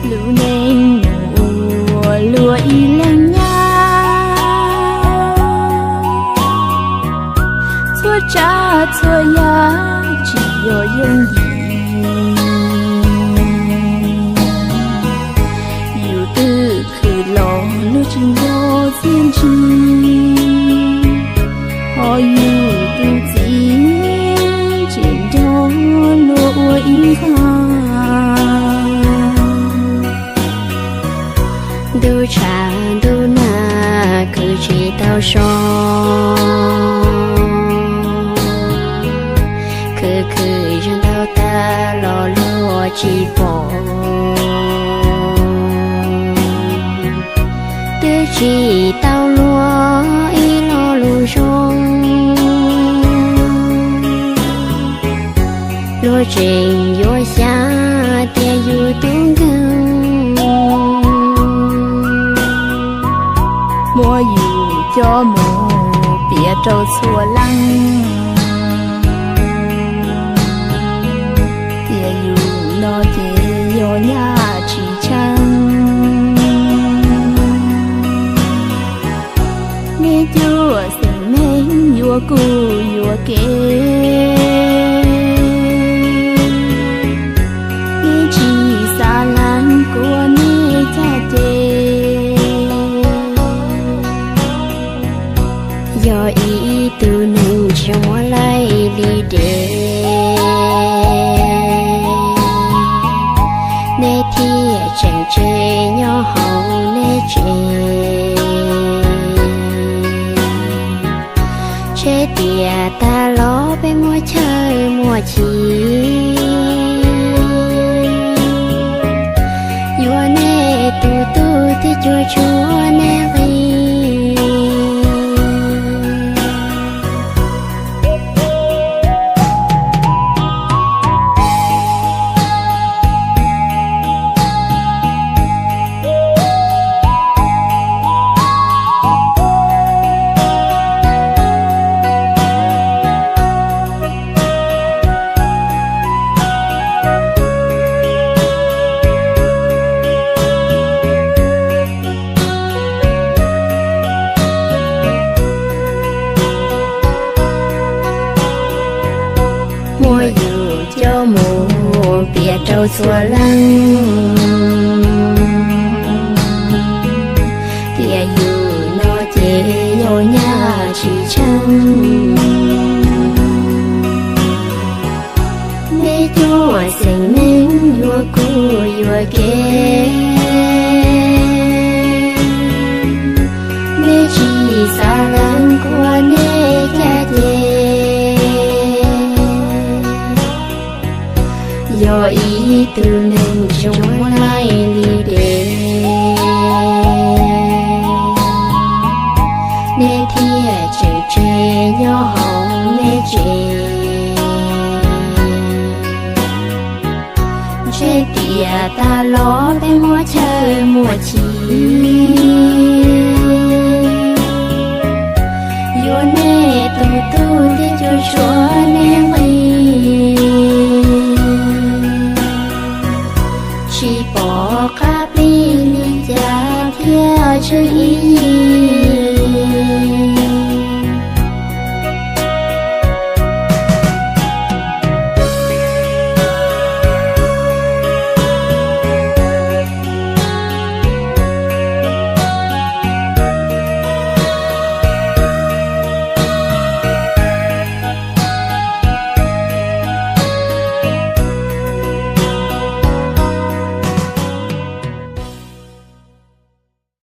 Lub neej mus ua luaj ib leeg nyab, txhua tsav txhua yam tsis yog yooj yim. Yus twb khwv los luag tsis nco txiaj ntsig, ho yus tus txiv tseem nrog luag ua ib nqag. Ntuj tshav ntuj nag khwv tsis tau so, khwv khwv zeeg ntau tag los luag tsis pom. Twb tsis tau luag ib lo lus zoo, luag tseem yuav xyav tias yus tub nkeeg. Muab yus coj mus piav rau txhua leej tias yus no ces yog nyab tsis tsheej. Nej cuab xeem neeg yuav kuv yuav kev, nej tsis xav lees kuv ua nej caj ces. Yog ib tug neeg tsis muaj laij li dev, nej thiaj tseem tseg nyob hauv nej tsev. Ntshe tias tag los peb muaj chaw muaj chim, yuav nej tus tub thiab cuag tshuav nej nqi. Muab yus coj mus piav rau txhua leej tias yus no ces yog nyab tsis tsheej. Nej cuab xeem neeg yuav kuv yuav kev, nej tsis xav lees kuv ua nej caj ces. Yog ib tug neeg tsis muaj laij li dev, nej thiaj tseem tseg nyob hauv nej tsev. Ntshe tias tag los peb muaj chaw muaj chim, yuav nej tus tub